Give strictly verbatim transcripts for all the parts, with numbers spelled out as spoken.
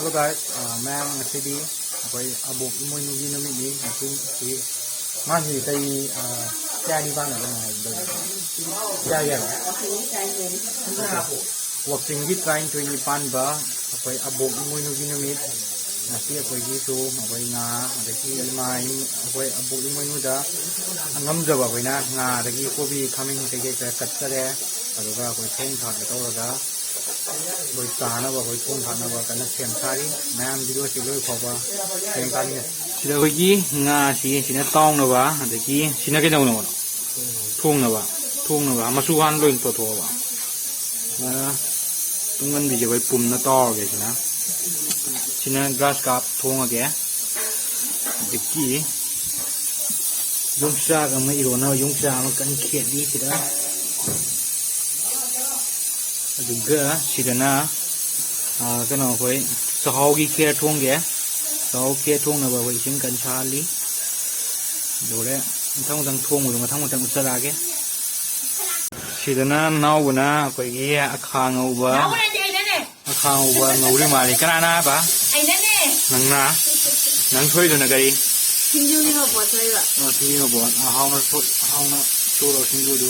Hello guys, ꯑ, ꯃꯌꯥꯝ, ꯉꯁꯤꯗꯤ ꯑꯩꯈꯣꯏ ꯑꯕꯣꯛ ꯏꯃꯣꯏꯅꯨꯒꯤ ꯅꯨꯃꯤꯠꯅꯤ꯫ ꯉꯁꯤ ꯁꯤ ꯃꯥꯁꯤ ꯀꯩ, ꯑ, ꯀꯌꯥꯅꯤ ꯄꯥꯟꯅꯕꯅꯣ ꯍꯥꯏꯕꯗꯣ? ꯀꯌꯥꯒꯤ ꯍꯥꯏꯕ? ꯋꯥꯛꯆꯤꯡꯒꯤ ꯇꯔꯥꯅꯤꯊꯣꯏꯅꯤ ꯄꯥꯟꯕ ꯑꯩꯈꯣꯏ ꯑꯕꯣꯛ ꯏꯃꯣꯏꯅꯨꯒꯤ ꯅꯨꯃꯤꯠ꯫ ꯉꯁꯤ ꯑꯩꯈꯣꯏꯒꯤꯁꯨ ꯑꯩꯈꯣꯏ ꯉꯥ, ꯑꯗꯒꯤ ꯏꯃꯥ, ꯑꯩꯈꯣꯏ ꯑꯕꯣꯛ ꯏꯃꯣꯏꯅꯨꯗ ꯉꯝꯖꯕ ꯑꯩꯈꯣꯏꯅ ꯉꯥꯗꯒꯤ ꯀꯣꯕꯤ, ꯈꯥꯃꯦꯟ ꯀꯩꯀꯩ ꯈꯔ ꯀꯠꯆꯔꯦ꯫ ꯑꯗꯨꯒ ꯑꯩꯈꯣꯏ ꯊꯣꯡ ꯊꯥꯛꯀꯦ ꯇꯧꯔꯒ ꯑꯩꯈꯣꯏ ꯆꯥꯅꯕ, ꯑꯩꯈꯣꯏ ꯊꯣꯡ ꯊꯥꯛꯅꯕ ꯀꯟꯅ ꯁꯦꯝ ꯁꯥꯔꯤ꯫ ꯃꯌꯥꯝ ꯚꯤꯗꯤꯑꯣꯁꯤ ꯂꯣꯏ ꯐꯥꯎꯕ ꯌꯦꯡ ꯇꯥꯃꯤꯟꯅꯁꯤ꯫ ꯁꯤꯗ ꯑꯩꯈꯣꯏꯒꯤ ꯉꯥꯁꯤ ꯁꯤꯅ ꯇꯥꯎꯅꯕ, ꯑꯗꯒꯤ ꯁꯤꯅ ꯀꯩꯗꯧꯅꯕꯅꯣ? ꯊꯣꯡꯅꯕ꯫ ꯊꯣꯡꯅꯕ꯫ ꯃꯆꯨ ꯍꯥꯟꯅ ꯂꯣꯏ ꯇꯣꯠꯊꯣꯛꯑꯕ꯫ ꯑꯗꯨꯅ ꯇꯨꯡꯍꯟꯕꯤꯁꯦ ꯑꯩꯈꯣꯏ ꯄꯨꯝꯅ ꯇꯥꯎꯔꯒꯦ ꯁꯤꯅ꯫ ꯁꯤꯅ ꯒ꯭ꯔꯥꯁ ꯀꯥꯞ ꯊꯣꯡꯉꯒꯦ꯫ ꯑꯗꯒꯤ ꯌꯣꯡꯆꯥꯛ ꯑꯃ ꯏꯔꯣꯟꯅꯕ ꯌꯣꯡꯆꯥꯛ ꯑꯃ ꯀꯟꯅ ꯈꯦꯠꯂꯤ ꯁꯤꯗ꯫ ꯑꯗꯨꯒ ꯁꯤꯗꯅ, ꯑꯥ, ꯀꯩꯅꯣ, ꯑꯩꯈꯣꯏ ꯆꯥꯛꯍꯥꯎꯒꯤ ꯈꯦꯔ ꯊꯣꯡꯒꯦ꯫ ꯆꯥꯛꯍꯥꯎ ꯈꯦꯔ ꯊꯣꯡꯅꯕ ꯑꯩꯈꯣꯏ ꯏꯁꯤꯡ ꯀꯟꯅ ꯁꯥꯍꯜꯂꯤ꯫ ꯂꯣꯏꯔꯦ꯫ ꯃꯊꯪ ꯃꯊꯪ ꯊꯣꯡꯕꯗꯣ ꯃꯊꯪ ꯃꯊꯪ ꯎꯠꯆꯔꯛꯑꯒꯦ꯫ ꯁꯤꯗꯅ ꯅꯥꯎꯕꯅ ꯑꯩꯈꯣꯏꯒꯤ ꯑꯈꯥ ꯉꯧꯕ, ꯅꯥꯎꯕ ꯅꯠꯇꯦ, ꯑꯩꯅꯅꯦ꯫ ꯑꯈꯥ ꯉꯧꯕ ꯉꯧꯔꯤ ꯃꯥꯜꯂꯤ꯫ ꯀꯅꯥꯅ ꯍꯥꯏꯕ? ꯑꯩꯅꯅꯦ꯫ ꯅꯪꯅ? ꯅꯪ ꯊꯣꯏꯗꯨꯅ ꯀꯔꯤ? ꯁꯤꯡꯖꯨꯒꯤ ꯃꯄꯣꯠ ꯊꯣꯏꯕ꯫ ꯑꯣ, ꯁꯤꯡꯖꯨꯒꯤ ꯃꯄꯣꯠ꯫ ꯑ, ꯍꯥꯎꯅ ꯁꯨ-, ꯍꯥꯎꯅ ꯁꯨꯔꯣ ꯁꯤꯡꯖꯨꯗꯨ꯫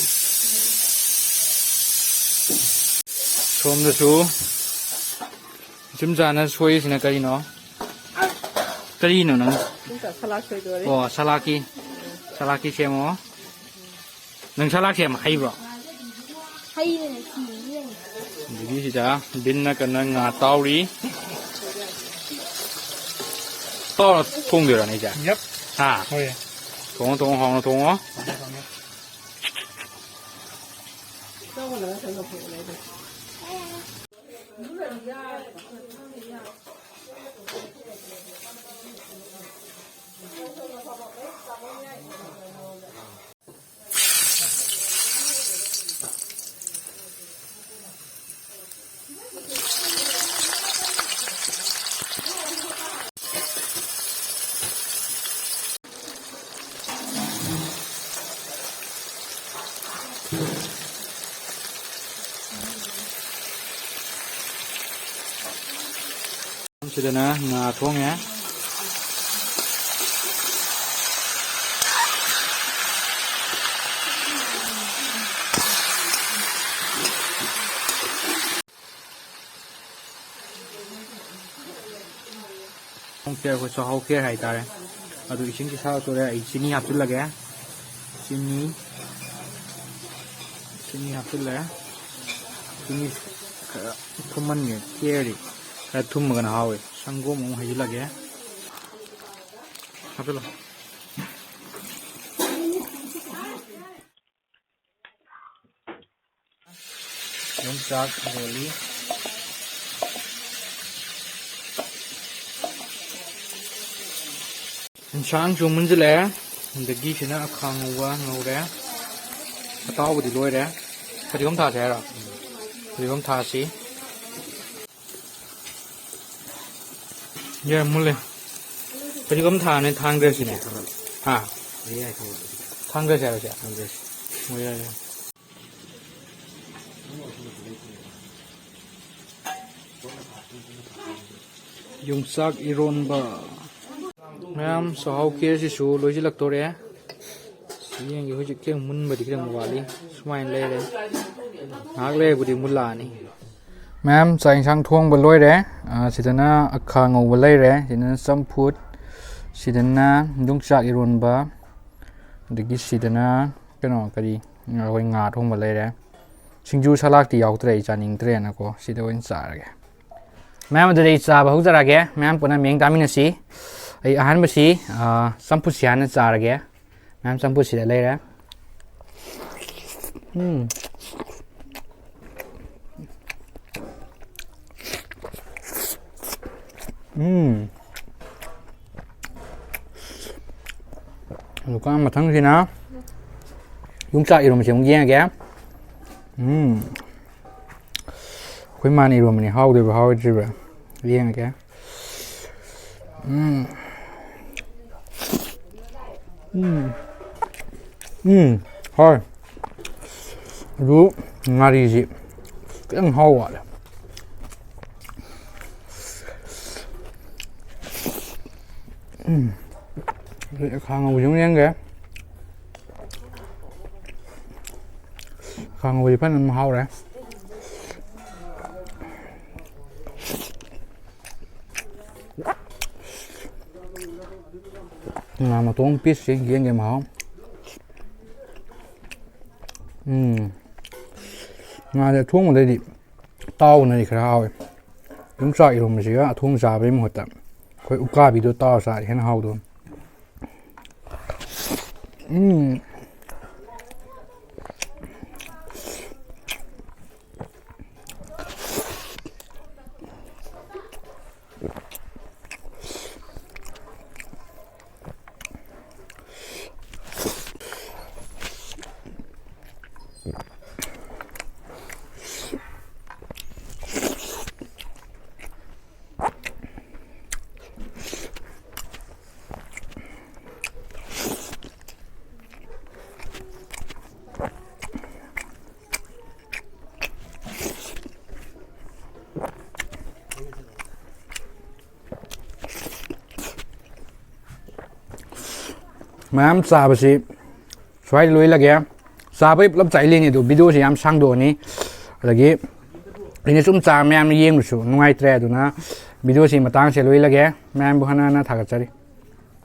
ꯁꯣꯝꯗꯁꯨ ꯏꯆꯤꯝꯆꯥꯅ ꯁꯣꯏꯔꯤꯁꯤꯅ ꯀꯔꯤꯅꯣ? ꯀꯔꯤꯅꯣ ꯅꯪ? ꯁꯂꯥꯗ ꯁꯣꯏꯗꯣꯔꯦ꯫ ꯑꯣ, ꯁꯂꯥꯗꯀꯤ꯫ ꯁꯂꯥꯗꯀꯤ ꯁꯦꯝꯃꯣ꯫ ꯅꯪ ꯁꯂꯥꯗ ꯁꯦꯝꯕ ꯍꯩꯕ꯭ꯔꯣ? ꯍꯩꯌꯦ, ꯁꯤꯅꯤ ꯌꯦꯡꯉꯦ꯫ ꯑꯗꯒꯤ ꯁꯤꯗ ꯕꯤꯟꯅ ꯀꯟꯅ ꯉꯥ ꯇꯥꯎꯔꯤ꯫ ꯇꯥꯎꯔ ꯊꯣꯡꯗꯣꯏꯔꯣ ꯅꯪꯁꯦ? ꯌꯦꯞ꯫ ꯍꯥ? ꯍꯣꯏ꯫ ꯊꯣꯡꯉꯣ, ꯊꯣꯡꯉꯣ, ꯍꯥꯎꯅ ꯊꯣꯡꯉꯣ꯫ ꯁꯤꯗꯅ ꯉꯥ ꯊꯣꯡꯉꯦ꯫ ꯈꯣꯡ ꯈꯦꯔ, ꯑꯩꯈꯣꯏ ꯆꯥꯛꯍꯥꯎ ꯈꯦꯔ ꯍꯥꯏꯇꯥꯔꯦ꯫ ꯑꯗꯨ ꯏꯁꯤꯡꯁꯤ ꯁꯥꯒꯠꯇꯣꯔꯦ꯫ ꯑꯩ ꯆꯤꯅꯤ ꯍꯥꯞꯆꯤꯜꯂꯒꯦ꯫ ꯆꯤꯅꯤ, ꯆꯤꯅꯤ ꯍꯥꯞꯆꯤꯜꯂꯦ꯫ ꯆꯤꯅꯤ ꯈꯔ ꯊꯨꯝꯍꯟꯒꯦ꯫ ꯈꯦꯔꯗꯤ ꯈꯔ ꯊꯨꯝꯃꯒꯅ ꯍꯥꯎꯋꯦ꯫ ꯁꯪꯒꯣꯝ ꯑꯃꯨꯛ ꯍꯩꯖꯤꯜꯂꯒꯦ꯫ ꯍꯥꯞꯆꯤꯜꯂꯣ꯫ ꯌꯣꯡꯆꯥꯛ ꯏꯔꯣꯜꯂꯤ꯫ ꯏꯟꯁꯥꯡꯁꯨ ꯃꯨꯟꯁꯤꯜꯂꯛꯑꯦ꯫ ꯑꯗꯒꯤ ꯁꯤꯅ ꯑꯈꯥ ꯉꯧꯕ ꯉꯧꯔꯦ꯫ ꯑꯇꯥꯎꯕꯗꯤ ꯂꯣꯏꯔꯦ꯫ ꯐꯗꯤꯒꯣꯝ ꯊꯥꯁꯦ ꯍꯥꯏꯔꯣ? ꯐꯗꯤꯒꯣꯝ ꯊꯥꯁꯤ꯫ ꯌꯥꯔꯦ, ꯃꯨꯜꯂꯦ꯫ ꯐꯗꯤꯒꯣꯝ ꯊꯥꯅꯦ, ꯊꯥꯡꯗ꯭ꯔꯁꯤꯅꯦ꯫ ꯍꯥ? ꯌꯥꯏ, ꯊꯥꯡꯗ꯭ꯔꯁꯤ꯫ ꯊꯥꯡꯗ꯭ꯔꯁꯤ ꯍꯥꯏꯔꯣ ꯁꯦ? ꯊꯥꯡꯗ꯭ꯔꯁꯤ꯫ ꯑꯣ, ꯌꯥꯏ, ꯌꯥꯏ꯫ ꯌꯣꯡꯆꯥꯛ ꯏꯔꯣꯟꯕ꯫ ꯃꯌꯥꯝ, ꯆꯥꯛꯍꯥꯎ ꯈꯦꯔꯁꯤꯁꯨ ꯂꯣꯏꯁꯤꯜꯂꯛꯇꯣꯔꯦ꯫ ꯁꯤ ꯌꯦꯡꯒꯦ, ꯍꯧꯖꯤꯛ ꯈꯤꯇꯪ ꯃꯨꯟꯕꯗꯤ ꯈꯤꯇꯪ ꯋꯥꯠꯂꯤ꯫ ꯁꯨꯃꯥꯏꯅ ꯂꯩꯔꯦ꯫ ꯉꯥꯏꯍꯥꯛ ꯂꯩꯔꯕꯨꯗꯤ ꯃꯨꯜꯂꯛꯑꯅꯤ꯫ ꯃꯌꯥꯝ, ꯆꯥꯛ ꯏꯟꯁꯥꯡ ꯊꯣꯡꯕ ꯂꯣꯏꯔꯦ꯫ ꯑ, ꯁꯤꯗꯅ ꯑꯈꯥ ꯉꯧꯕ ꯂꯩꯔꯦ, ꯁꯤꯗꯅ ꯆꯝꯐꯨꯠ, ꯁꯤꯗꯅ ꯌꯣꯡꯆꯥꯛ ꯏꯔꯣꯟꯕ, ꯑꯗꯒꯤ ꯁꯤꯗꯅ ꯀꯩꯅꯣ, ꯀꯔꯤ, ꯑꯩꯈꯣꯏ ꯉꯥ ꯊꯣꯡꯕ ꯂꯩꯔꯦ꯫ ꯁꯤꯡꯖꯨ ꯁꯂꯥꯗꯇꯤ ꯌꯥꯎꯗ꯭ꯔꯦ, ꯑꯩ ꯆꯥꯅꯤꯡꯗ꯭ꯔꯦꯅꯀꯣ, ꯁꯤꯗ ꯑꯣꯏꯅ ꯆꯥꯔꯒꯦ꯫ ꯃꯌꯥꯝ, ꯑꯗꯨꯗꯤ ꯑꯩ ꯆꯥꯕ ꯍꯧꯖꯔꯛꯑꯒꯦ꯫ ꯃꯌꯥꯝ ꯄꯨꯟꯅ ꯃꯤꯠꯌꯦꯡ ꯇꯥꯃꯤꯟꯅꯁꯤ꯫ ꯑꯩ ꯑꯍꯥꯟꯕꯁꯤ, ꯑ, ꯆꯝꯐꯨꯠꯁꯤ ꯍꯥꯟꯅ ꯆꯥꯔꯒꯦ꯫ ꯃꯌꯥꯝ, ꯆꯝꯐꯨꯠꯁꯤꯗ ꯂꯩꯔꯦ꯫ ꯎꯝ꯫ ꯎꯝ꯫ ꯑꯗꯨꯒ ꯃꯊꯪꯁꯤꯅ ꯌꯣꯡꯆꯥꯛ ꯏꯔꯣꯟꯕꯁꯦ ꯑꯃꯨꯛ ꯌꯦꯡꯉꯒꯦ꯫ ꯎꯝ꯫ ꯑꯩꯈꯣꯏ ꯃꯥꯅ ꯏꯔꯣꯟꯕꯅꯤ, ꯍꯥꯎꯗꯣꯏꯕ꯭ꯔꯥ ꯍꯥꯎꯔꯣꯏꯗ꯭ꯔꯤꯕ꯭ꯔꯥ ꯌꯦꯡꯉꯒꯦ꯫ ꯎꯝ꯫ ꯎꯝ꯫ ꯎꯝ꯫ ꯍꯣꯏ꯫ ꯑꯗꯨ ꯉꯥꯔꯤꯁꯤ ꯈꯤꯇꯪ ꯍꯥꯎ ꯋꯥꯠꯂꯦ꯫ ꯎꯝ꯫ ꯈꯥ ꯉꯧꯕꯁꯤ ꯑꯃꯨꯛ ꯌꯦꯡꯒꯦ꯫ ꯈꯥ ꯉꯧꯕꯁꯤ ꯐꯖꯅ ꯑꯗꯨꯝ ꯍꯥꯎꯔꯦ꯫ ꯉꯥ ꯃꯇꯣꯡ ꯄꯤꯁꯁꯤ ꯌꯦꯡꯒꯦ ꯃꯍꯥꯎ꯫ ꯎꯝ꯫ ꯉꯥꯁꯦ ꯑꯊꯣꯡꯕꯗꯩꯗꯤ ꯇꯥꯎꯕꯅꯗꯤ ꯈꯔ ꯍꯥꯎꯋꯦ꯫ ꯌꯣꯡꯆꯥꯛ ꯏꯔꯣꯝꯕꯁꯤꯒ ꯑꯊꯣꯡ ꯆꯥꯕꯩ ꯃꯍꯨꯠꯇ ꯑꯩꯈꯣꯏ ꯎꯀꯥꯕꯤꯗꯣ ꯇꯥꯎꯔ ꯆꯥꯔꯗꯤ ꯍꯦꯟꯅ ꯍꯥꯎꯗꯧꯅꯤ꯫ ꯎꯝ꯫ ꯃꯌꯥꯝ ꯆꯥꯕꯁꯤ ꯁ꯭ꯋꯥꯏꯗ ꯂꯣꯏꯂꯒꯦ꯫ ꯆꯥꯕꯩ ꯄꯨꯂꯞ ꯆꯥꯏꯂꯦꯅꯦ ꯑꯗꯨ ꯚꯤꯗꯤꯑꯣꯁꯤ ꯌꯥꯝ ꯁꯥꯡꯗꯣꯛꯑꯅꯤ꯫ ꯑꯗꯒꯤ ꯑꯩꯅ ꯁꯨꯝ ꯆꯥ ꯃꯌꯥꯝ ꯌꯦꯡꯕꯁꯨ ꯅꯨꯡꯉꯥꯏꯇ꯭ꯔꯦ꯫ ꯑꯗꯨꯅ ꯚꯤꯗꯤꯑꯣꯁꯤ ꯃꯇꯥꯡꯁꯦ ꯂꯣꯏꯂꯒꯦ꯫ ꯃꯌꯥꯝꯕꯨ ꯍꯟꯅ ꯍꯟꯅ ꯊꯥꯒꯠꯆꯔꯤ꯫